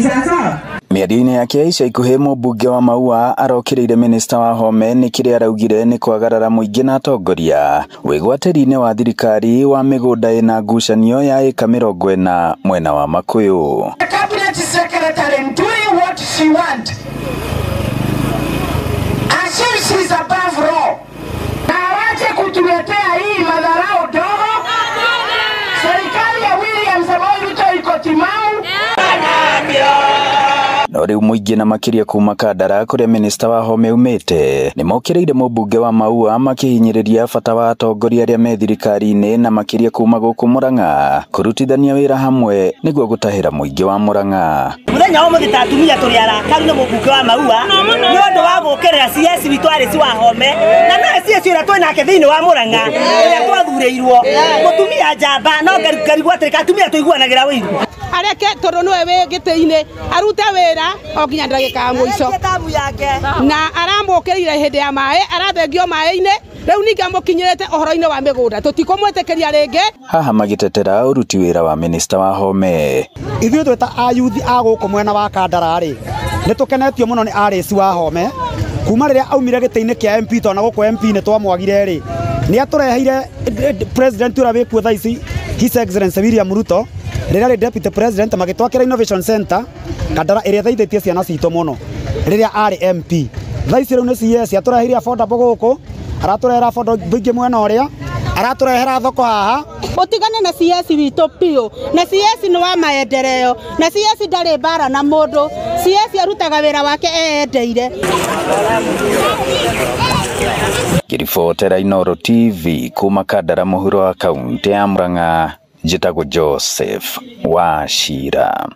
Sasa Mĩario-inĩ yake ya ica ikuhĩ mũmbunge wa Maua arokĩrĩire minista Wahome nĩ kĩrĩa araugire nĩ kwagarara mũingĩ na atongoria wĩgwatĩri-inĩ wa thirikari wa mĩgũnda ĩna ngucanio ya ĩka 40 mwena wa Makuyu. The cabinet secretary doing what she want as if she's above law, na awache kutuletea hii madharau dogo. Serikali ya William Samoei Ruto iko timamu. No rĩu mũingĩ na makĩria kuma Kandara kũrĩa minista Wahome umĩte nĩ mokĩrĩire mũmbunge wa Maua makĩhinyĩrĩria bata wa atongoria arĩa me thirikari-inĩ na makĩria kuma gũkũ Murang'a kũrutithania wĩra hamwe nĩguo gũtahĩra mũingĩ wa Murang'a. Mũthenya wa ũmũthĩ ta atumia tũrĩ arakaru nĩ mũmbunge wa Maua nĩ ũndũ wa gũkĩrĩra CS witũ Alice Wahome na nowe CS ũrĩa twĩ nake thĩinĩ wa Murang'a ũrĩa twathurĩirwo mũtumia njamba no ngarigwo atĩrĩ atumia tũiguanagĩra ũiru areke tondu niwe wi giti-ini arute wira o nginya ndagika ya muico na aramukirire hindi ya mai arathengio mai-ini riu ningi amukinyirite uhoro-ini wa migunda tutikumwitikiria ringi. Haha magitetera uruti wira wa minista Wahome. Ithuĩ twĩ ta ayuthi a gũkũ mwena wa Kandara rĩ nĩ tũkenetio mũno nĩ Alice Wahome kuma rĩrĩa aumire gĩtĩ-inĩ kĩa MP tondũ na gũkũ MP nĩ twamwagire rĩ nĩ atũreheire president ũrĩa wĩkuo thaa ici His Excellency William Ruto rĩrĩa arĩ deputy president magĩtwakĩra Innovation Center Kandara ĩrĩa ĩteithĩtie ciana citũ mũno rĩrĩa arĩ MP. Thaa ici rĩu nĩ CS atũreheire affordable gũkũ, aratũrehera affordable ingĩ mwena ũrĩa, aratũrehera thoko haha. Ũtigane na CS witũ piũ, na CS nĩ wa maendeleo, na CS ndarĩ mbara na mũndũ, CS arutaga wĩra wake eyendeire. Ngĩribotera Inooro TV kuma Kandara mũhuro wa kaunti ya Murang'a, njĩtagwo Joseph Wachira.